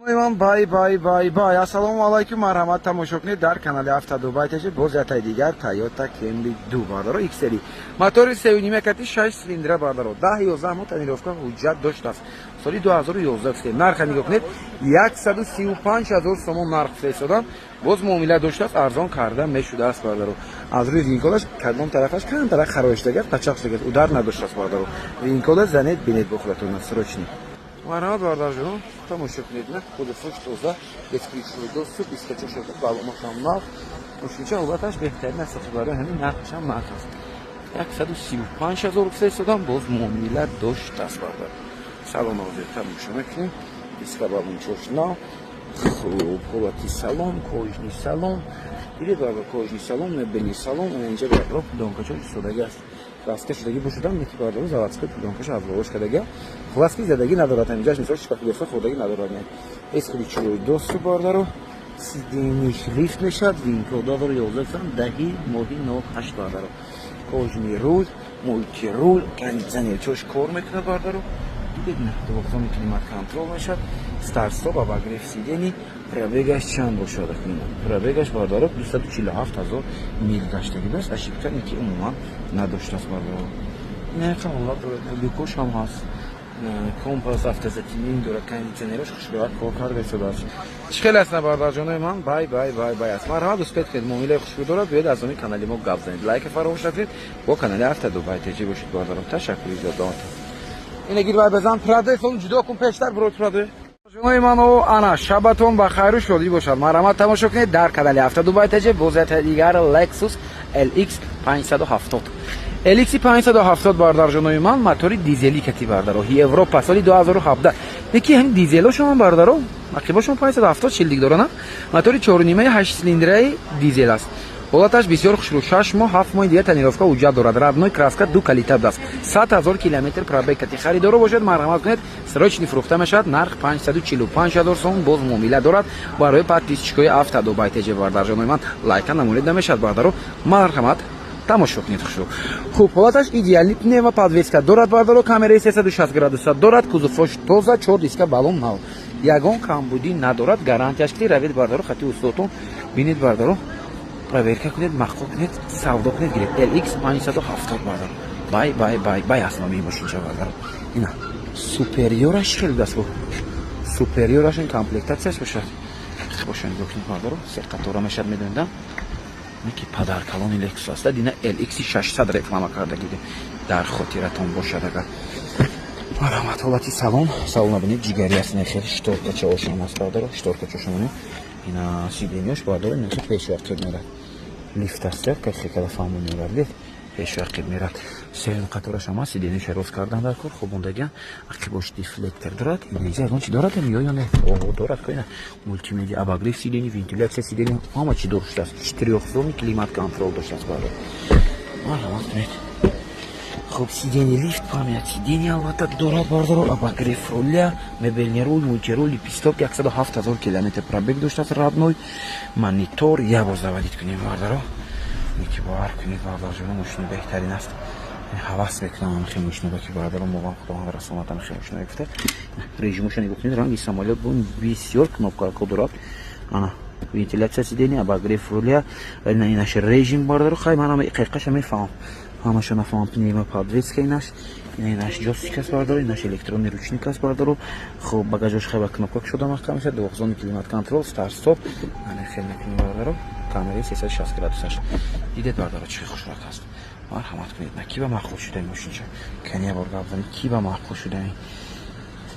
Ман бай, бай, бай, бай. Ассалому алайкум, марҳамат, тамошо кунед дар канали Авто Дубай ТЖ. Боз ятаи дигар Тойота Camry 2, бардаро, XL. Мотори 3,5 кати 6 цилиндра, бардаро. 10 11 моҳ тонировка, ҳуҷҷат доштааст. Соли 2011 гуфтем. Нарха нигоҳ кунед, 135 ҳазор сомон нарх фиристодан. Боз муомила доштааст, арзон карда мешудааст, бардаро. Аз рӯи винкодаш кадом тарафаш камтара хароишдагар, пачақ шудагар, удар надоштааст, бардаро. Винкода занед, бинед бо худатон, срочный. Марҳамат, бардарҷонон, тамошо кунед, на кузовош тоза, бесключевой доступ, бискачо шуда, балонашам нав. Мошинча ҳолаташ беҳтарин аст, барои ҳамин нархашам нарх аст. 135 ҳазор фиристодам, боз муомила доштааст, бардар. Салон ҳозир тамошо мекунем. Диска, балончош нав. Хуб, ҳолати салон, кожаный салон. Дидед, бардар, кожаный салон, мебельный салон, инҷа, бардар, плёнкачо истодаги аст. Краска шудагӣ бошудам, неки, бардару, заводской плёнкаша аз болош кардага. Хуласки задагӣ надорад, ҳаминҷаш мисол шпаклёвка хӯрдагӣ надорад. Бесключевой доступ, бардару, сиденьиш лифт мешавад, винкод 2011 даҳи моҳи 08, бардару. Кожаный руль, мультируль, кондиционерчош кор мекунад, бардару. Дидед, на двухзонный климат-контроль мешавад, старт-стоп, обогрев сидений, пробегаш чанд бошад акнун? Пробегаш, бародаро, 247 ҳазор мил гаштагӣ даст, ошибка ки умуман надоштааст, бародаро. Ин ҳолат дорад, люкош ҳам ҳаст. Компас, автозатемнение дорад, кондиционераш хушроҳат кор карда истодааст. Чӣ хеле аст, бародарҷонои ман? Бай, бай, бай, бай аст. Марҳамат, успеть кунед, муомилаи хушрӯ дорад. Биёед, аз номи канали мо гап занед. Лайка фаромӯш накунед, бо канали Авто Дубай ТЖ бошед, бародарон. Ташаккури зиёд. Ина гир, бай базан, Прадои хон ҷудо кун пештар, бро, Прадои. Ҷонои ману ана шабатон ба хайру шодӣ бошад. Марҳамат, тамошо кунед дар канали Авто Дубай ТЖ боз яте дигар Lexus LX 570. LX 570, бародарҷонои ман, мотори дизелӣ кати, бардаро, Европа, соли 2017. Неки ҳамин дизелошон, бардаро, ақибошон 570 шилдик дорана. Мотори 4,5 8 цилиндраи дизел аст. Ҳолаташ бисёр хушрӯ, 6 моҳ, 7 моҳи дигар тонировка, ҳуҷҷат дорад. Родной краска, ду калита даст. 100 ҳазор километр пробег кати. Харидоро бошад, марҳамат кунед, срочный фурӯхта мешавад. Нарх 545 ҳазор сом, боз муомила дорад. Барои подписчикои Авто Дубай ТЖ, бардарҷонои ман, лайка намонед намешавад, бардаро. Марҳамат, тамошо кунед хушрӯ. Хуб, ҳолаташ идеальный, пневмоподвеска дорад, бардаро, камераи 360 градуса дорад, кузовош тоза, чор диска балон нав. Ягон камбудӣ надорад, гарантияш ки равед, бардаро, хати устодтон бинед, бардаро, проверка кунед, маъқул кунед, савдо кунед, гиред. LX 570, бардаро. Бай, бай, бай, бай аст номи мошинча, бардаро. Ина супериораш хеле даст бо. Супериораш ин комплектатсияш бошад. Боша, нигоҳ кунед, бардаро, се қатора мешавад, медонедам. Ки падаркалони Lexus аст. Дина LX 600 реклама карда гиде. Дар хотиратон бошад агар. Марҳамат, ҳолати салон, салона бинед, ҷигари аст, не хеле шторкача ошон аст, бардаро, шторкача ошон. Ина сиденьёш, бардаро, ина пешу ақиб мерад. Лифт аст, ка хекада фаҳмо мерад, дид? Пешу ақиб мерад. Сеюм қатораш ҳам аст, сиденьёша рост кардан дар кор, хобондагиан. Ақибош дефлектор дорад. Ина ягон чи дорад ё не? О, дорад, ко ина мультимедиа, обогрев сидений, вентиляция сидений, ҳама чи доштааст. Четырёхзонный климат контроль доштааст, бардар. Марҳамат кунед. Хуб, сиденье лифт, память сиденье албатта дорад, бардаро, обогрев руля, мебельный руль, мультируль, лепесток, 107 ҳазор километр пробег доштааст, родной монитор. Як бор заводить кунем, бардаро. Неки бовар кунед, бардарҷоно, мошини беҳтарин аст. Ҳавас мекунам ҳамихи мошиноба ки, бардаро, мовам худованд расонад ҳамихи мошино гуфта. Режимоша нигоҳ кунед, ранги самолёт бо бисёр кнопкако дорад. Ана вентиляция сиденья, обогрев руля, инаш режим, бардаро. Хай, ман ҳама қиқаша мефаҳмам, ҳамаша нафаҳмам. Пневмоподвеска инаш, инаш ҷойстик аст, бардаро, инаш электронный ручник аст, бардаро. Хуб, багажош хай ба кнопка кушода маҳкам мешавад, двухзонный климат контроль, старт стоп. Ана хел мекунем, бардаро, камераи 360 градусаш. Дидед, бардаро, чӣ хушрак аст. Марҳамат кунед, на ки ба маъқул шуда ин мошинча? Кани бор гап занед, ки ба маъқул шуда ин?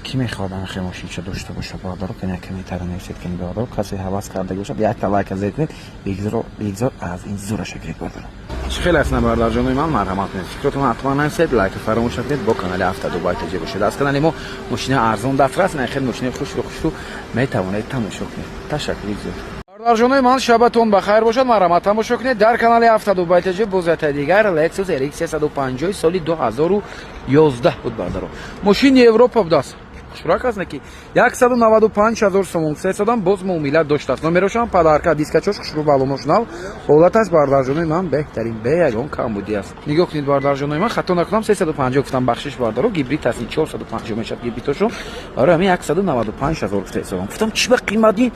Ки мехоҳад ҳамихел мошинча дошта бошад, бардаро? Кани як комментария нависед, кани, бардаро, касе ҳавас кардаги бошад, якта лайка зер кунед, бигзор аз ин зураша гиред, бардаро. Чӣ хеле аст, на, бародарҷонои ман? Марҳамат кунед, фикротон ҳатман нависед, лайка фаромӯш накунед, бо канали Авто Дубай ТЖ бошед. Аз канали мо мошини арзон дастрас, на хел мошини хушру хушру метавонед тамошо кунед. Ташаккури зиёд. Бародарҷонои ман, шабатон ба хайр бошад. Марҳамат, тамошо кунед дар канали Авто Дубай ТЖ боз ята дигар Lexus RX 350, соли 2011 буд, бардаро. Мошини Европа будааст. Хушрак аст, ки 195 000 сомон сесодам, боз муомила доштааст. Номерошам подарка, дискачош хушрӯ, балонош нав, ҳолат аст, бардарҷонои ман, беҳтарин, бе ягон камбудӣ аст. Нигоҳ кунед, бардарҷонои ман, хато накунам, 350 гуфтам, бахшиш, бардаро, гибрид аст, 450 мешавад гибридошон. Барои ҳамин 195 000 гуфта ҳисобам. Гуфтам, чӣ ба қиматӣ?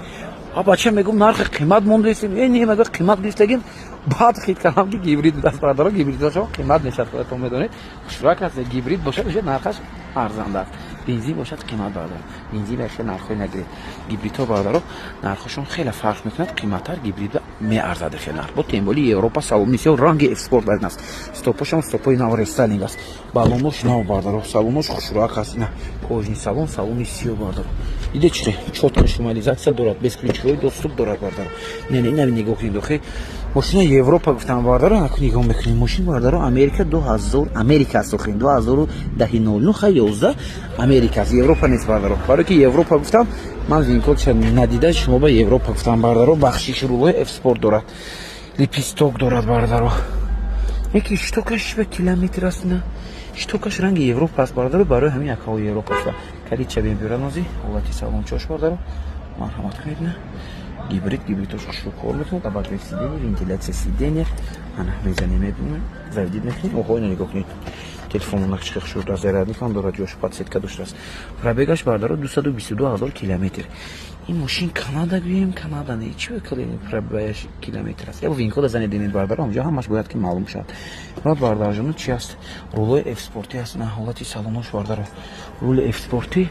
А бача мегум, нархи қимат мондастем. Э, не, мега, қимат гирифтагим. Баъд хит кардам, ки гибрид будааст, бардаро, гибридошон қимат мешавад, худатон медонед. Хушрак аст, гибрид бошад, уже нархаш арзанда аст. Бензин бошад, қимат, бардаро. Бензин ба хеле нархҳои нагиред. Гибридҳо, бардаро, нархҳошон хеле фарқ мекунад, қиматтар гибрид меарзад хеле нарх. Бо тем более Европа, салони сиёҳ, ранги F Sport бар аст. Стопошон стопои нав, рестайлинг аст. Балонош нав, бардаро, салонош хушрак аст. Ина кожаный салон, салони сиёҳ, бардаро. Диде, чи чётко шумализация дорад, бесключевой доступ дорад, бардаро. Не, не, ина нигоҳ кунед, охи. Мошина Европа гуфтам, бардаро, аку нигоҳ мекунем. Мошин, бардаро, Америка 2000, Америка аст, охи, 2010 09, хай, 11 Америка аст, Европа нест, бардаро. Барои ки Европа гуфтам, ман винкодша надида шумо ба Европа гуфтам, бардаро, бахшиш. Рулои F Sport дорад, лепесток дорад, бардаро. Яки щитокаш ба километр аст, на? Щитокаш ранги Европа аст, бардаро, барои ҳамин якаҳои Европа аст. Калидча бембюра нози, ҳолати салончош, бардаро, марҳамат кунед, на? Гибрид, гибридош хушрӯ кор мекунад, обогрев сиденья, вентиляция сиденья, ана мезанем, мебинем, заводить мекунем. Оҳо, ина нигоҳ кунед, телефону нақши хушрӯ, зарядник ҳам дорад, ҷош подсветка доштааст. Пробегаш, бардаро, 222 000 километр. Ин мошин Канада гӯем, Канада не, чӣ калини пробегаш километр аст. Ябо винкода занед, динед, бардаро, онҷо ҳамаш бояд ки маълум шавад. Баъд, бардарҷоно, чи аст? Рулои F Спорти аст, на, ҳолати салонош, бардаро, рули F Спорти.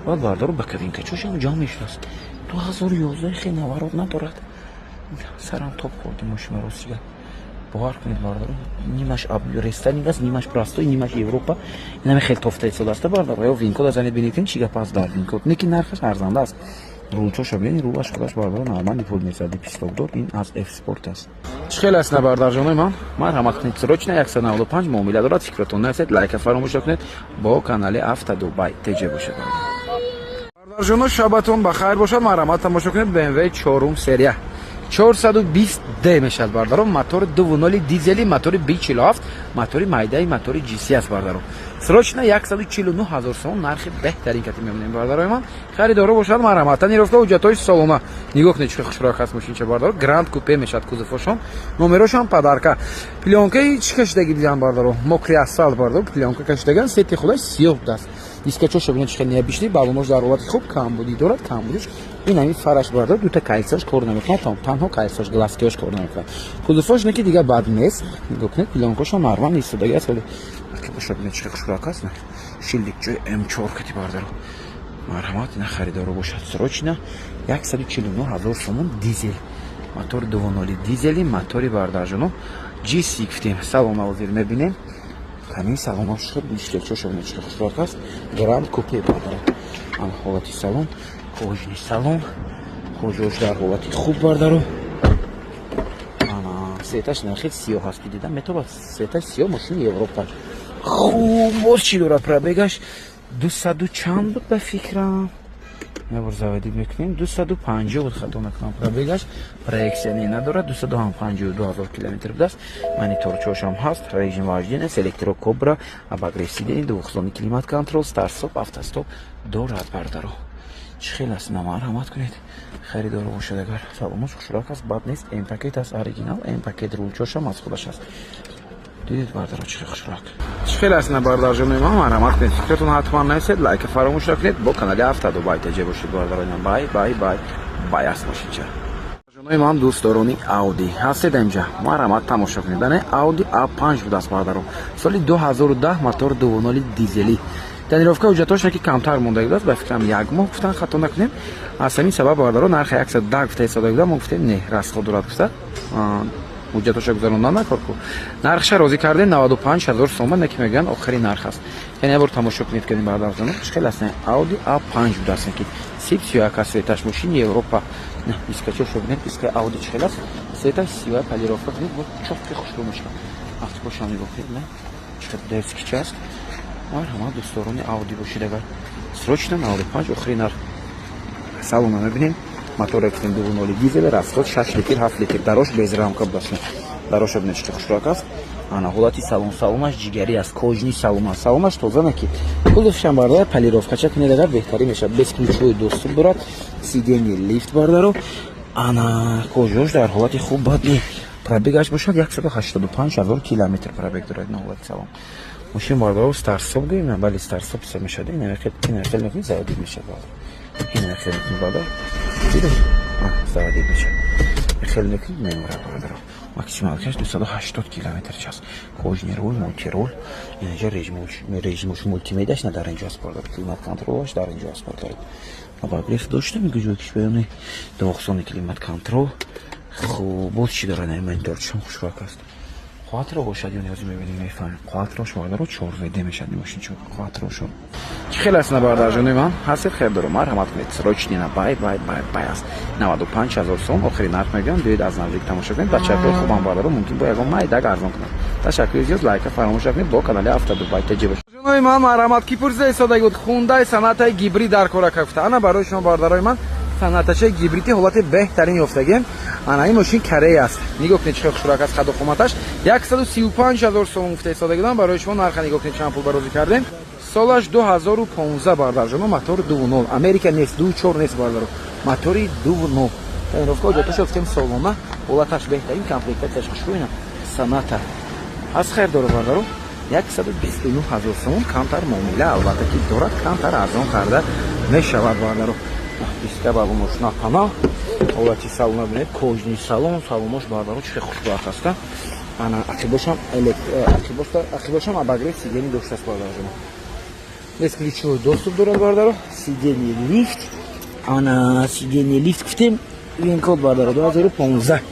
Баъд, бардаро, ба кабинкачошам ҷамъ мешудааст. 2011, хеле наворот надорад. Сарам топ хӯрди мошина, ростига, бовар кунед, бардаро, нимаш рестайлинг аст, нимаш простой, нимаш Европа. Инаме хеле тофта истодааст, бардаро. Ё винкода занед, бинед, чӣ гап аст дар винкод. Не ки нархаш арзанда аст. Рулчоша бинед, рулаш худаш, бардаро, нормальный пул мезад, лепесток дор. Ин аз F Sport аст. Чӣ хеле аст, на, бардарҷонои ман? Марҳамат кунед, срочно, 195 муомила дорад. Фикратон наесед, лайка фаромӯш накунед, бо канали Автодубай ТЖ бошед. Бардарҷоно, шабатон ба хайр бошад. Марҳамат, тамошо кунед, BMW чорум серия, 420 D мешавад, бардаро, мотори 2.0 дизели, мотори B47, мотори майдаи, мотори GC аст, бардаро. Срочно 149 ҳазор сомон, нархи беҳтарин кати мемонем, бардарои ман. Харидоро бошад, марҳамат. Тонировка, ҳуҷҷатҳои солона. Нигоҳ кунед, чӣ хушрӯяк аст мошинча, бардаро. Гранд купе мешавад кузовошон, номерошам подарка. Плёнкаи чӣ кашидаги бидиҳам, бардаро? Мокрый асфальт, бардаро, плёнка кашидаган, сети худаш сиёҳ будааст. Дискачоша бинед, чӣ хеле необычный, балонош дар ҳолати хуб, камбудӣ дорад, камбудиш ин ҳамин фараш, бардаро, дута кольцаш кор намекунад, танҳо кольцаш, глазкиош кор намекунад. Кузовош не ки дигар бад нест. Нигоҳ кунед, плёнкошо нормал истодаги аст. Боша, бинед, чӣ хушрӯяк аст, шилдик ҷои М4 кати, бардаро. Марҳамат, ина харидоро бошад, срочно 149 ҳазор сомон, дизел, мотори 2.0 дизели, мотори, бардарҷоно, GC гуфтем. Салон ҳозир мебинем. Ҳамин салонош шуд, ништякчоша бинед, чӣ хушрӯяк аст. Гранд купе, бардаро. Ана ҳолати салон, кожаный салон, кожаош дар ҳолати хуб, бардаро. Ана цветаш нахел сиёҳ аст, ки дидам метобад, цветаш сиёҳ, мошини Европа. Хуб, боз чӣ дорад? Пробегаш дусаду чанд буд, ба фикрам, ябор заводить мекунем, 250 буд, хато накунам. Пробегаш проекция не надорад, 252 000 километр будааст. Мониторчошам ҳаст, режим вождения с электрокобра, обогрев сидений, двухзонный климат контроль, старт-стоп, автостоп дорад, бардаро. Чӣ хел аст, на, марҳамат кунед, харидоро бошад агар. Саломош хушрак аст, бад нест, М пакет аст, оригинал М пакет, рулчошам аз худаш аст. Дидед, бардаро, чӣ хушрак, чӣ хел аст, на, бардарҷонои ман? Марҳамат кунед, фикратон ҳатман нависед, лайка фаромӯш накунед, бо канали Автодубай ТЖ бошед, бардарои. Бай, бай, бай, бай аст мошинча. Ҷонои ман, дӯстдорони Ауди ҳастед инҷа, марҳамат, тамошо кунед. Ане Ауди А5 будааст, бардаро, соли 2010, мотор 2.0 дизелӣ. Тонировка, ҳуҷҷатош ки камтар мондаги будааст, ба фикрам, як моҳ гуфтан, хато накунем. Аз ҳамин сабаб, бардаро, нархи 110 гуфта истода буда, мо гуфтем не, расход дорад гуфта, ҳуҷҷатоша гузарондан накор ку, нархша розӣ кардем 95 ҳазор сомон, не ки мегӯянд охири нарх аст. Яъне ябор тамошо кунед, кардем, бардарҷоно, чӣ хел аст. Ауди А5 будааст, ки сип сиёяк аст цветаш, мошини Европа. Дискачошо бинед, дискаи Ауди чӣ хел аст, цветаш сиёя, полировка кунед, бо чоқи хушрӯ мешавад. Автокошам нигоҳ кунед, на, чӣ хел дерзкий чи аст. Марҳамат, дӯстдорони Ауди бошед агар, срочно 95 охири нарх. Салона мебинем, мотор гуфтем 2.0 дизел, расход 6 литр, 7 литр. Дарош без рамка будааст. Дароша бинед, чӣ хушрӯяк аст. Ана ҳолати салон, салонаш ҷигарӣ аст, кожаный салон аст, салонаш тоза наки. Кузовшам, бардаро, полировкача кунед, агар беҳтарӣ мешавад. Бесключевой доступ дорад, сиденье лифт, бардаро. Ана кожош дар ҳолати хуб, бад не. Пробегаш бошад 185 ҳазор километр пробег дорад. На ҳолати салон мошин, бардаро, старт-стоп гӯем, бале, старт-стоп ҳисоб мешавад. Ина хел мекунӣ, заводить мешавад. Ина хел мекунӣ, бардар, дидед, заводить мешавад. Хел мекунӣ, меморад, бардаро. Максималкаш 280 километр час. Кожаный руль, мультируль, инаҷа режимош, мультимедиаш на дар инҷо аст, бардар. Климат контролаш дар инҷо аст, бардар. Обогрев дошта мегӯ, кишваёни двухзонный климат контроль. Хуб, боз чӣ дорад? Мониторчишам хушрак аст. Quattro бошад ё ниёзи мебинем, мефаҳмем. Quattroш, бардаро, чор ВД мешавад мошин, чор quattroшо. Чӣ хел аст, на, бардарҷони ман? Ҳастед, хер дору, марҳамат кунед. Срочный на бай, бай, бай, бай аст. 95 ҳазор сом охири нарх мегӯям. Биёед, аз наздик тамошо кунед. Бачакҳои хубам, бардаро, мумкин бо ягон майдак арзон кунад. Ташаккури зиёд, лайка фаромӯш накунед, бо канали Авто Дубай ТҶ бошед. Ҷонои ман, марҳамат, ки пурсида истодаги буд, Хундай Сонатай гибрид дар кора гуфта. Ана барои шумо, бардарои ман, Сонатачаи гибриди ҳолати беҳтарин ёфтагем. Ана ин мошин Корея аст. Нигоҳ кунед, чӣ хел хушрак аст қаду қоматаш. 135 ҳазор сомон гуфта истодагидам барои шумо. Нарха нигоҳ кунед, чанд пул барозӣ кардем. Солаш 2015, бардарҷоно, мотор 2.0, Америка нест, 2.4 нест, бардаро, мотори 2.0. Тонировка ҳоҷаташ ёфтем, солона, ҳолаташ беҳтарин, комплектатсияш хушрӯ. Соната аз хайр дору, бардаро, 129 ҳазор сомон. Камтар муомила албатта ки дорад, камтар арзон карда мешавад, бардаро. Диска балонош напана. Ҳолати салона бинед, кожаный салон, салонош, бардаро, чӣ хел хушбахт аста. Ана ақибошам, ақибошам обогрев сиденье доштааст, бардарҷоно. Бесключевой доступ дорад, бардаро, сиденье лифт. Ана сиденье лифт гуфтем, VIN код, бардаро, 2015,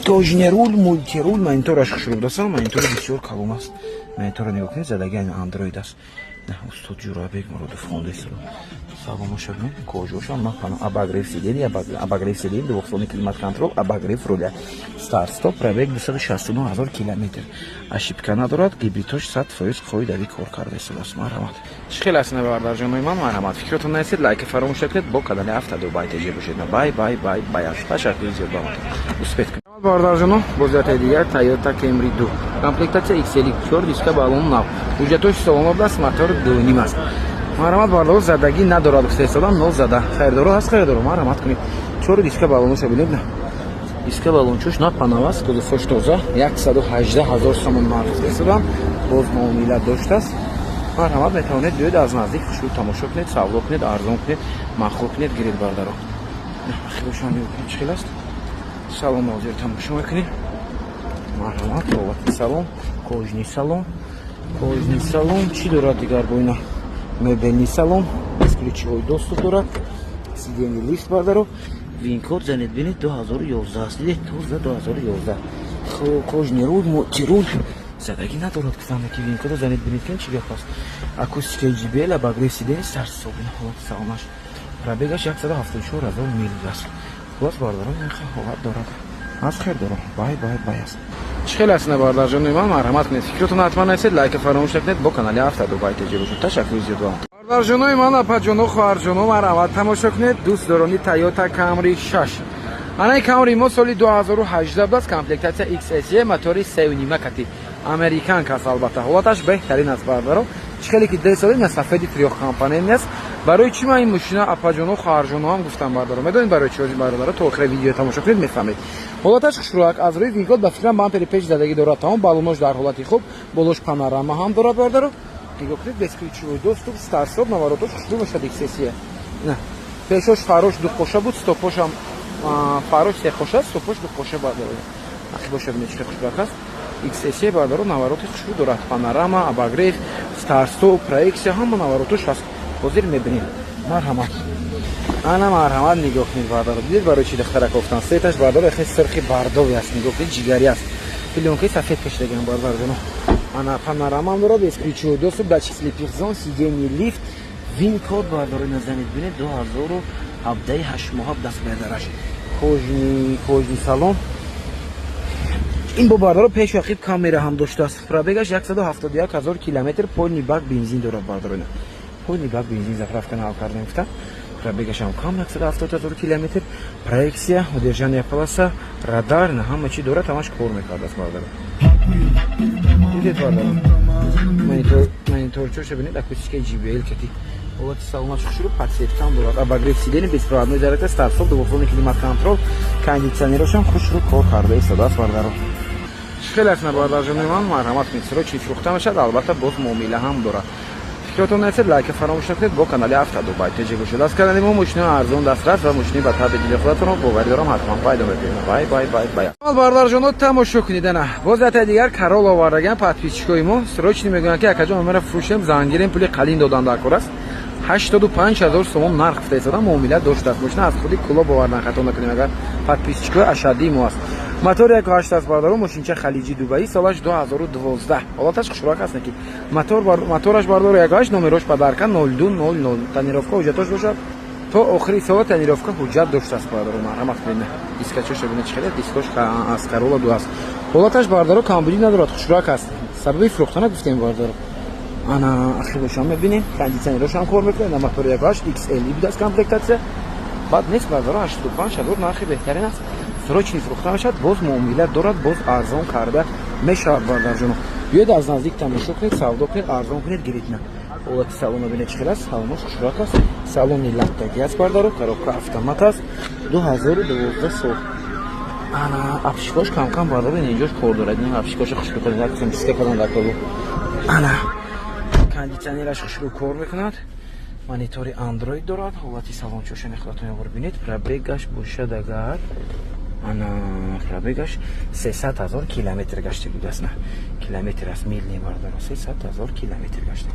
кожаный руль, мультируль, монитораш хушрӯ будасан, монитори бисёр калон аст. Монитора нигоҳ кунед, задаги Андроид аст. Устод Ҷурабек Муродов хондааст. Саломоша бинед, кожошам напана. Обогрев сиденье, обогрев сиденье, двухзонный климат контроль, обогрев руля, старт стоп. Пробег 269 ҳазор километр, ошибка надорад. Гибридҳош 100% қоидави кор карда истодааст. Марҳамат, чӣ хел аст, бардарҷонои ман? Марҳамат, фикротон наисед, лайка фаромӯш накунед, бо канали Авто Дубай ТҶ бошед. Бай, бай, бай, бай аст. Ташаккури зиёд ба успеть кунед, бардарҷоно. Бозиятаи дигар Тойота Camry 2, комплектатсия XL, 4 диска, балон нав, ҳуҷҷатҳои солона будааст, мотор 2.5 аст. Марҳамат, бардор, задагӣ надорад гуфта истодам, но зада. Хайрдоро ҳаст, хайрдоро, марҳамат кунед. Чору диска балоноша бинед, на диска балончош на панав аст, кузовош тоза. 118 ҳазор сомон нарх гуфта истодам, боз муомила доштааст. Марҳамат, метавонед биёед, аз наздик хушрӯ тамошо кунед, савдо кунед, арзон кунед, маъқул кунед, гиред, бардаро. Хелошам чӣ хел аст салон, ҳозир тамошо мекунем. Марҳамат, ҳолати салон, кожаный салон, кожаный салон. Чӣ дорад дигар бо ина? Мебельный салон, бесключевой доступ дорад, сиденье лифт, бардаро. VIN код занед, бинед, 2011 аст, дидед, тоза 2011. Кожаный руль, мультируль, задагӣ надорад гуфтанда ки VIN кодо занед, бинед, ки чӣ гап аст. Акустикаи JBL, обогрев сиденье, старт-стоп. Ҳолати салонаш, пробегаш 174 ҳазор мил аст. Хулос, бародарон, ин ҳолат дорад. Аз хер дорам, бай, бай, бай аст. Чӣ хел аст, бардарҷони ман? Марҳамат кунед, фикротон ҳатман нависед, лайка фаромӯш накунед, бо канали Авто Дубай ТҶ бошед. Ташаккури зиёд вам, бардарҷонои ман, апаҷоно, хоҳарҷоно. Марҳамат, тамошо кунед, дӯстдорони Тойота Камри 6. Анаи Камри мо соли 2018 будааст, комплектатсия XSE, мотори 3.5 кати, американка аст. Албатта, ҳолаташ беҳтарин аст, бардаро. Чӣ хеле ки десоли на сафеди трёхкомпонентный аст. Барои чӣ ман ин мошина, апаҷоно, хоҳарҷоно, ҳам гуфтам, бардаро? Медонед барои чӣ, бардаро? То охири видео тамошо кунед, мефаҳмед. Ҳолаташ хушрӯак. Аз рӯи VIN код, ба фикрам, бампери пеш задагӣ дорад, тамом. Балонош дар ҳолати хуб, болош панорама ҳам дорад, бардаро. Нигоҳ кунед, бесключевой доступ, старт-стоп, наворотош хушрӯ мешад. XSE на пешош фарош дуқоша буд, стопошам фарош сехоша, стопош дуқоша, бардаро. Ахи боша, бинед, чӣ хушрӯак аст. XSE, бардаро, навороти хушрӯ дорад, панорама, обогрев, старт-стоп, проексия, ҳама наворотош ҳаст. Ҳозир мебинем. Марҳамат, ана марҳамат, нигоҳ кунед, бардаро. Дидед, барои чӣ духтарак гуфтан? Цветаш, бардаро, хе сирхи бардовӣ аст. Нигоҳ кунед, ҷигарӣ аст, плёнкаи сафед кашидагиам, бардарҷоно. Ана панорамам дорад, бесключевой доступ, датчик слепых зон, сиденье лифт. VIN код, бардаро, назанед, бинед, 2017 8 моҳа даст бердараш. Кожаный салон ин бо, бардаро, пешу ақиб камера ҳам доштааст. Пробегаш 171 ҳазор километр, полный бак бензин дорад, бардаро. Полный бак бензин, заправка нав кардем, гуфта. Пробегашам кам, 170 ҳазор километр. Проексия, удержание полоса, радар, на ҳама чӣ дорад, ҳамаш кор мекардааст, бардаро. Дидед, бардаро, мониторчоша бинед, акустикаи JBL кати, ҳолати салонаш хушрӯ, подсветкам дорад, обогрев сиденья, беспроводной зарядка, старт-стоп, двухзонный климат-контроль, кондиционерошам хушрӯ кор карда истодааст. Бардаро, хеле аст, бардарҷони ман, марҳамат кунед, срочный фурӯхта мешавад, албатта, боз муомила ҳам дорад. Фикротон нарасед, лайка фаромӯш накунед, бо канали Авто Дубай ТЖ бошед. Аз канали мо мошинои арзон дастрас ва мошини ба табъи дили худатонро, боварӣ дорам, ҳатман пайдо мекунед. Бай, бай, бай, бай. Бардарҷоно, тамошо кунед, ана боз ятаи дигар Каролла овардаган. Подписчикои мо срочный мегӯянд, ки акаҷон, мара фурӯшем, зангирем, пули қалин додан дар кор аст. 85 000 сомон нарх гуфта истода, муомила доштааст. Мошина аз худи Кулоб овардан, хато накунем, агар подписчикои ашаддии мо аст. Мотор 1,8 аст, бародаро, мошинча халиҷи Дубаи, солаш 2012, ҳолаташ хушрак аст, ки мотор, мотораш, бардоро, 1,8, номерош подарка 0200, тонировка ҳуҷҷатош бошад, то охири сола тонировка ҳуҷҷат доштааст. Бародаро, марҳамат кунед, дискачоша бинед, чӣ хеле дискош аз Карола ду аст. Ҳолаташ, бародаро, камбудӣ надорад, хушрак аст. Сабаби фурӯхтана гуфтем, бародаро. Ана ахибошам мебинем, кондиционерошам кор мекунад. На, мотори 1,8 XL будааст, комплектация баъд нест, бародаро. 85 000 нархи беҳтарин аст, срочный фурӯхта мешавад, боз муомила дорад, боз арзон карда мешавад. Бардарҷоно, биёед, аз наздик тамошо кунед, савдо кунед, арзон кунед, гиред. На, ҳолати салона бинед, чӣ хел аст, салонош хушрак аст, салони латтагӣ аст, бардаро, коробка автомат аст, 2012 сол. Ана обшивкош камкам, бардаро, инҷош кор дорад, ин обшивкоша хуш мекунад, як қисм чиска кадан дар корбу. Ана кондиционераш хушрӯ кор мекунад, монитори Андроид дорад. Ҳолати салончоша мехоҳатон явор бинед. Пробегаш бошад агар, ана пробегаш 300 000 километр гашта будааст. На километр аст, мил не, бардаро, 300 000 километр гашта.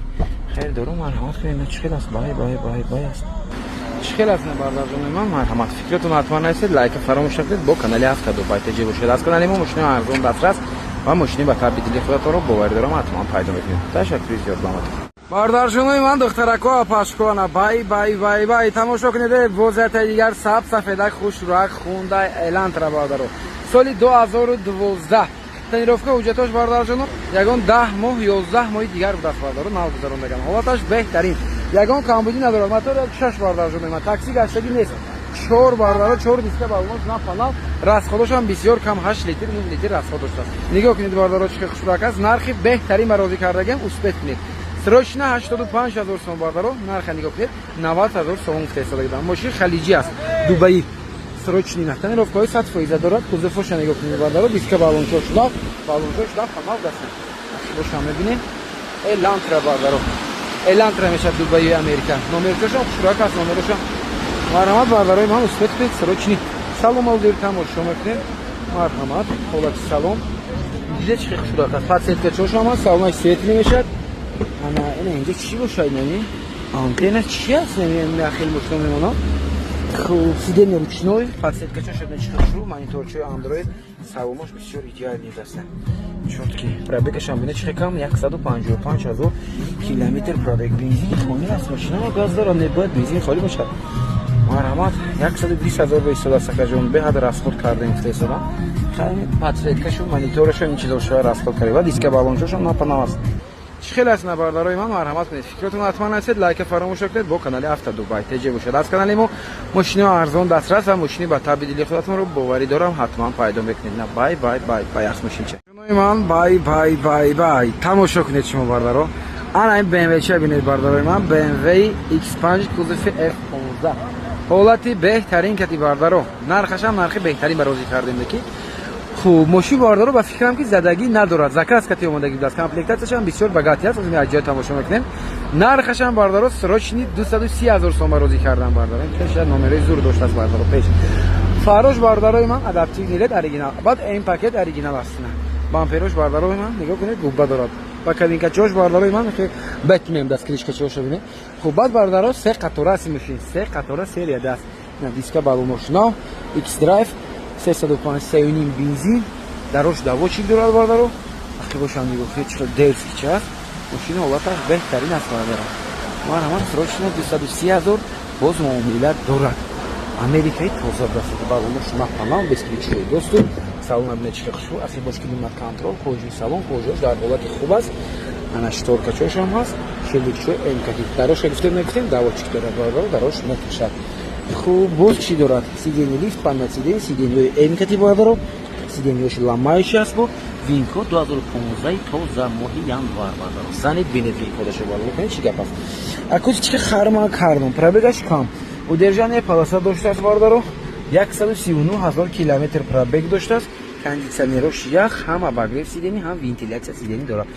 Хеле дору, марҳамат кунед. Чӣ хел аст? Бай, бай, бай, бай аст. Чӣ хел аст, бардарҷони ман, марҳамат, фикратон ҳатман нарасед, лайка фаромӯш накунед, бо канали Авто Дубай ТЖ бошед. Аз канали мо мошинои арзон дастрас ва мошини ба табъи дили худатонро, боварӣ дорам, ҳатман пайдо мекунед. Ташаккури зиёд ба ҳаматон. Бардарҷонои ман, духтарако, апашкона, бай, бай, бай, бай, тамошо кунед, бозията дигар саб сафедак хушрӯак Хундай Элантра, бардаро, соли 2012, тонировка ҳуҷҷатош, бардарҷоно, ягон 10 моҳ, 11 моҳи дигар будааст, бардаро, нав гузарондаган. Ҳолаташ беҳтарин, ягон камбудӣ надорад. Мотор 1,6, бардарҷонои ман, такси гаштагӣ нест, чор, бардаро, чор диска балонош на панал, расходошам бисёр кам, 8 литр, 9 литр расход доштааст. Нигоҳ кунед, бардаро, чӣ хушрӯак аст. Нархи беҳтарин ба розӣ кардагиам, успеть кунед, срочно 85 ҳазор сом, бардаро, нарха нигоҳ кунед, 90 ҳазор сомон гуфта истода. Мошин халиҷӣ аст, Дубаи, срочный на, тонировкаҳои 100% дорад. Кузовоша нигоҳ кунед, бардаро, диска балончо шуда, балончо шуда, ҳамав даст бошам мебинем. Элантра, бардаро, Элантра мешавад, Дубаи, Америка, номерчошам хушрӯак аст, номерошам. Марҳамат, бардарои ман, успеть кунед, срочный. Салом, алдир тамошо мекунем, марҳамат. Ҳолати салон дида, чӣ хушрӯак аст, подсветкачошам аст, салонаш светлый мешавад. Ана ина инҷа чӣ бошад? Нами антенна чи аст? Нами хеле мошино мемонад. Хуб, сиденье ручной, подсветкачош чӣ хушрӯ, мониторчои Андроид, салонош бисёр идеальный аст, чёткий. Пробегашам бина, чӣ кам, 155 ҳазор километр пробег. Бензини холӣ аст, машина газ дорад, не бояд бензин холӣ бошад. Марҳамат, 120 ҳазор ба истода, сакаҷон, беҳад расход кардем, гуфта истода. Подсветкашу, мониторашо, ин чизошо расход кардем ва диска балончошам напанав аст. Чӣ хел аст, бародарои ман, марҳамат кунед, фикротон ҳатман нарасед, лайка фаромӯш накунед, бо канали Авто Дубай ТЖ бошад. Аз канали мо мошинои арзон дастрас ва мошини ба табъи дили худатонро, боварӣ дорам, ҳатман пайдо мекунед. На, бай, бай, бай, бай аст мошинча ман, бай, бай, бай, бай. Тамошо кунед шумо, бардаро, ана ин БМВ ча бинед, бардарои ман, BMW X5 кузови F15, ҳолати беҳтарин кати, бардаро, нархашам нархи беҳтарин ба розӣ кардем. Ки хуб, мошин, бардаро, ба фикрам, ки задагӣ надорад, заказ кати омадагӣ будааст, комплектатсияшам бисёр богатый аст, аз ҷой тамошо мекунем. Нархашам, бардаро, срочный 230 ҳазор сом ба розӣ кардам, бардаро. Пеш номерои зур доштааст, бардаро, пеш фарош, бардарои ман, адаптивный LED оригинал, баъд М пакет оригинал аст. Бамперош, бардарои ман, нигоҳ кунед, губба дорад ва кабинкачош, бардарои ман, бетмем даст, крышкачоша бинед. Хуб, баъд, бардаро, се қатора аст мошин, се қатора, серия даст, диска балонош нав, X-Drive 305, 3,5 бензин, дарош доводчик дорад, бардаро. Ақибошам нигоҳ кунед, чӣ хел дерзкий ча аст мошина, ҳолаташ беҳтарин аст, бардаро. Марҳамат, срочно 230 ҳазор, боз муомила дорад. Америкаи тоза даст, балонош напанам, бесключевой доступ. Салон бинед, чӣ хел хушбӯ, ақибош климат контроль, кожаи салон, кожааш дар ҳолати хуб аст. Ана шторкачошам ҳаст, шилдикчои мкати, дароша гуфтем, нагуфтем, доводчик дорад, бардаро, дарош мекашад. Хуб, боз чӣ дорад? Сиденье лифт, память сиденье, сиденьеи мкати, бардаро, сиденьеш ломающий аст, бо Вин-код 2015, тоза, моҳи январ, бародаро. Занед, бинед, вин-код аша, бародаро, кунед, чӣ гап аст. Акустика Харман Кардон, пробег аш кам, удержание полоса доштааст, бародаро, 139 ҳазор километр пробег доштааст. Кондитсионерош ях, ҳам обогрев сидения, ҳам вентиляция сидения дорад.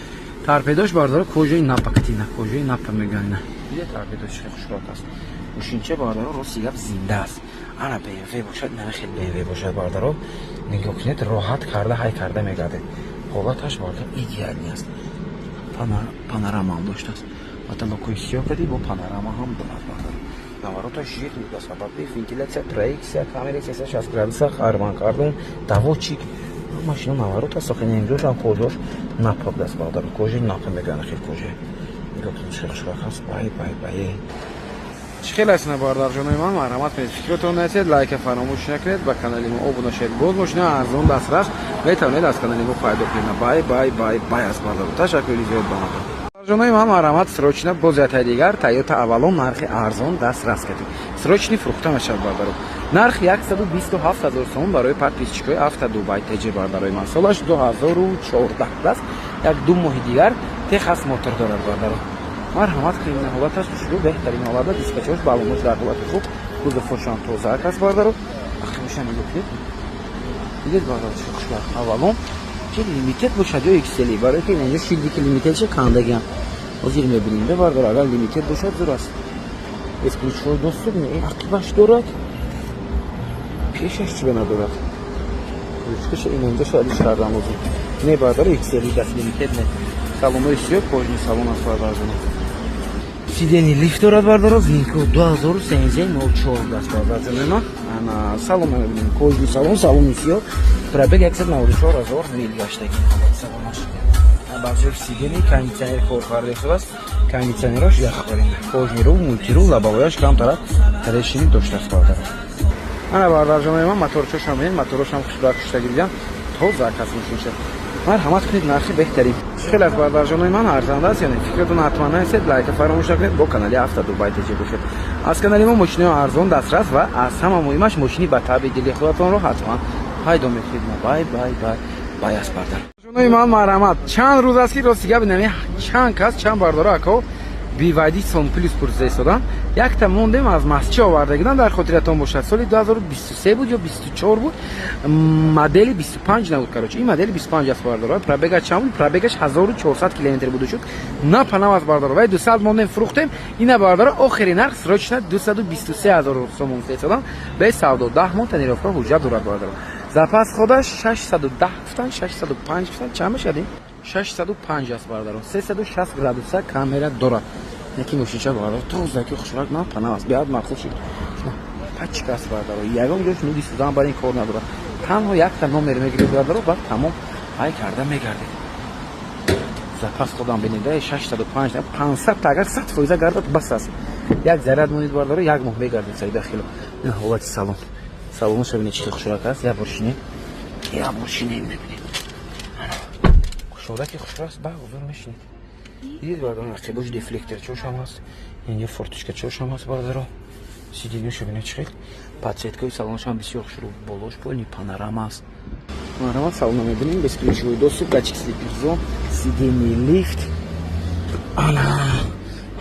Торпедош, бародаро, кожаи наппа катина, кожаи наппа мегӯянд. Ина дида, торпедош хушрок аст. Мошинча, бародаро, рости гап, зинда аст. Ана БМВ бошад, нана хел БМВ бошад, бародаро, нигоҳ кунед, роҳат карда ҳай карда мегардед. Ҳолаташ, бародар, идеальный аст. Панорамаам доштааст, потолок ҳои сиёҳ кади, бо панорама ҳам дорад, бародаро. Навороташ жирный ба сабаби вентиляция, проекция, камераи 360 градуса, Харман Кардон, доводчик, машина наворот аст. Охи инҷошам кожа ш наппа будааст, бародаро, кожа и наппа мегӯянд, хел кожа. Нигоҳ кунед, хушрак аст. Бай, бай, бай, чӣ хел аст, на, бародарҷонои ман? Марҳамат кунед, фикротон насед, лайка фаромӯш накунед, ба канали мо обуна шавед. Боз мошина арзон дастрас метавонед аз канали мо пайдо кунед. Бай, бай, бай, бай аст, бародаро. Ташаккури зиёд ба ҳаматон. Ҷонои ман, марҳамат, срочно боз ятаи дигар Тойота Авалон, нархи арзон дастрас кардем. Срочный фурӯхта мешавад, бародаро. Нарх 127 ҳазор сомон барои подписчик ои Авто Дубай ТЖ, бародарои ман. Солаш 2014 аст, як ду моҳи дигар техосмотр дорад, бародаро. Марҳамат кунед, ҳолаташ хушрӯ, беҳтарин ҳолата, диспачош, баллонош дар ҳолати хуб, кузовҳошам тоза аст, бародаро. Ақибаша нигоҳ кунед, дидед, бародаро, чӣ хушрӯ. Авалон чи лимитед бошад ё XL, барои ки инҷо шилдики лимитед ша кандагиам, ҳозир мебинем, бе, бародаро. Агар лимитед бошад, зур аст. Бесключевой доступ ақибаш дорад, пешаш чиба надорад? Ручка ша инҷо шояд кардан лозим. Не, бародаро, XL даст, лимитед не. Салонои сиёҳ, кожаный салон аст, бародарҷонам. Сидения лифт дорад, бардаро. Вин-код 2013 04 аст, бародарҷони ман. Ана салон мебинем, кожаный салон, салони сиёҳ, пробег 194 ҳазор мил гаштаги. Салонаш бахши сидения, кондитсионер кор карда истодааст, кондитсионерош ях барин, кожаный руль, мультируль, лобовой аш камтара трещины доштааст, бардаро. Ана, бардарҷонои ман, моторчошам бинед, моторошам хушрак шуштаги дидам, тоза кас мошинша. Марҳамат кунед, нархи беҳтарин. Хеле аз бардарҷонои ман, арзанда аст ё не? Фикратон ҳатман нависед, лайка фаромӯш накунед, бо канали Авто Дубай ТЖ бошед. Аз канали мо мошиниҳо арзон дастрас ва аз ҳама муҳимаш, мошини ба таъби дили худатонро ҳатман пайдо мекунед. Бай, бай, бай, бай аст, бардар ҷонои ман. Марҳамат, чанд рӯз аст, ки рости гап, нами чанд кас, чанд бардоро, ако BYD Song Plus пурсида истодам. Якта мондем, аз Масчи овардагидам, дар хотиратон бошад, соли 2023 буд ё 24 буд, модели 25 набуд. Короче, ин модели 25 аст, бардоро. Пробег а чанд буд? Пробег аш 1400 километр буду шуд, на панав аст, бардоро. Вай 200 мондем, фурӯхтем. Ина, бардоро, охири нарх срочно 223 ҳазор сомон истодам, бе савдо, 10 моҳ тонировка, ҳуҷҷат дорад, бардоро. Запас ход аш 610 гуфтан, 605 гуфтан, чанд мешавад ин? 605 аст, бародаро. 360 градуса камера дорад. Яки мошинча, бародаро, тозаки, хушрак, на панав аст, беҳад маъқул шуд. Пачка аст, бародаро, ягон ҷош нуги сӯзан бар ин кор надорад. Танҳо якта номер мегиред, бародаро, баъд тамом, ҳай карда мегардед. Запас ход ам бинед, 605, 500 агар 100% гардад, бас аст. Як заряд монед, бародаро, як моҳ мегардед сайда хело. Ин ҳолати салон, салоноша бинед, чӣ хушрак аст. Як бор шинед, як бор шинед, мебинед, кушодаки хушрак аст, ба ҳузур мешинед. Дидед, бародаро, ақибош дефлектор чошам ҳаст, инҷо форточка чошам ҳаст, бародаро. Сидения ша бинед, чӣ хел подсветка и салонашам бисёр хушрӯ, болош полный панорама аст. Марҳамат, салона мебинем, бесключевой доступ, датчик слепых зон, сидения лифт. Ана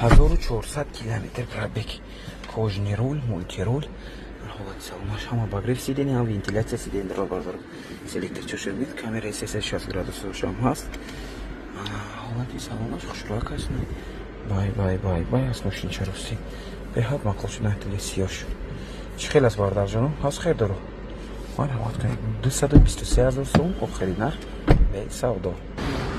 1400 километр пробег, кожаный руль, мультируль. Ҳолати салонаш ҳама обогрев сидения, ҳам вентиляция сидения дорад, бародаро. Селектор чоша бинед, камераи 360 градусашам ҳаст. Ҳолати салонаш хушрӯак аст. Бай, бай, бай, бай аст. Мошинча ростӣ беҳад маъқул шуд. Тили сиёш чӣ хел аст, бародарҷоно? Ҳаст хер дору. Марҳамат кунед, 223 ҳазор сом охири нарх, бесавдо.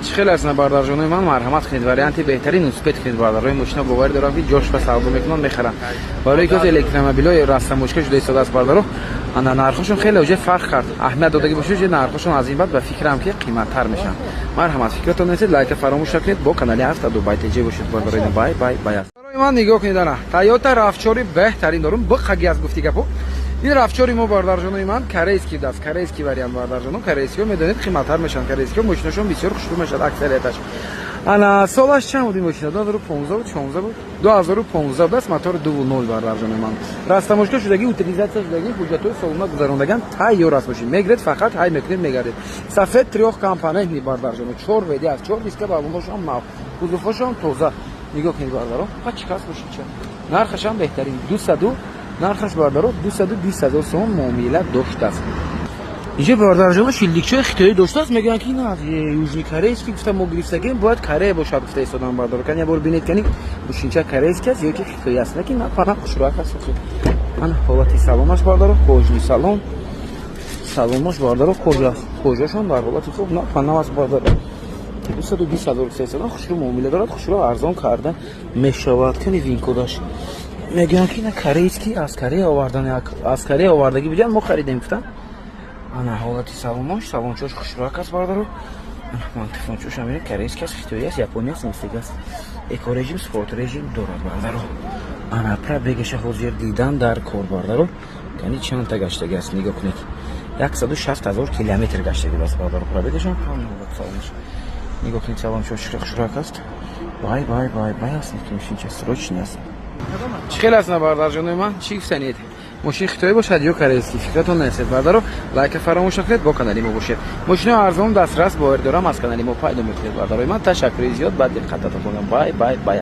Чӣ хел аст, на, бародарҷонои ман? Марҳамат кунед, варианти беҳтарин, успеть кунед, бародарои. Мошина боварӣ дорам, ки ҷош ба савдо мекунанд, мехаранд, барои ки электромобилҳои растамошка шуда истодааст, бардаро. Ана нархошон хеле уже фарқ кард. Аҳамият додагӣ бошед, уже нархошон аз ин баъд ба фикрам, ки қиматтар мешаванд. Марҳамат, фикратон несед, лайка фаромӯш накунед, бо канали Авто Дубай ТЖ бошед, бародарои. Бай, бай, бай аст. Барои ман нигоҳ кунед, ана Тойота RAV4 беҳтарин дорум, биқаги аз гуфти гапо. Ин RAV4 и мо, бародарҷонои ман, корейский даст, корейский вариант, бародарҷоно. Корейскиҳо, медонед, қиматтар мешаванд. Корейскиҳо мошинашон бисёр хушрӯ мешавад аксарияташ. Ана, солаш чанд буд ин мошина? 2015 буд, 16 буд, 2015 буд аст. Мотори 2.0, бардарҷони ман, растаможка шудагӣ, утилизация шудагӣ, ҳуҷҷатҳои солона гузарондаган, тайёр аст. Мошин мегиред, фақат ҳай мекунед, мегардед. Сафед, трёхкомпонентный, бардарҷоно, чор веди аст, чор диска, балонҳошам нав, кузовҳошам тоза. Нигоҳ кунед, бардаро, пачкас мошинча. Нархашам беҳтарин, дусаду нархаш, бардаро, 220 000 сомон муомила доштааст. Инҷо, бардарҷоно, шилдикчаи хитоӣ доштааст. Мегӯянд, ки ин аз южный корейский гуфта мо гирифтагем, бояд Корея бошад, гуфта истодан, бардаро. Кани, бор бинед, кани, мошинча корейский аст ё ки хитоӣ аст. Лекин на пана хушрӯяк аст. Ана ҳолати салонаш, бардаро, кожаный салон, салонаш, бардаро, кожа, кожашон дар ҳолати хуб, на панав аст, бардаро. 220 000 гуфта истодан, хушрӯ муомила дорад, хушрӯ арзон карда мешавад. Кани, винкодаш. Мегӯянд, ки ина корейский, аз Корея овардан, аз Корея овардагӣ будиан, мо харидем, гуфтан. Ана ҳолати салонош, салончош хушрӯяк аст, бародаро. Мантифончош ам корейский аст, хитоӣ аст, япония аст, мистик аст. Эко режим, спорт режим дорад, бародаро. Ана пробегаша ҳозир дидан дар кор, бародаро. Яъни чандта гаштагӣ аст, нигоҳ кунед, 160 000 километр гаштагӣ аст, бародаро, пробегашам. Салонаш нигоҳ кунед, салончош хушрӯяк аст. Бай, бай, бай, бай аст, мошинча срочный аст. Чӣ хел аст, на, бародарҷонои ман, чӣ гуфтанед? Мошини хитоӣ бошад ё корейский, фикратон нарасед, бардаро. Лайка фаромӯш накунед, бо канали мо бошед. Мошинои арзон, дастрас, боварӣ дорам, аз канали мо пайдо мекунед, бардарои ман. Ташаккури зиёд ба диққататон. Бай, бай, бай.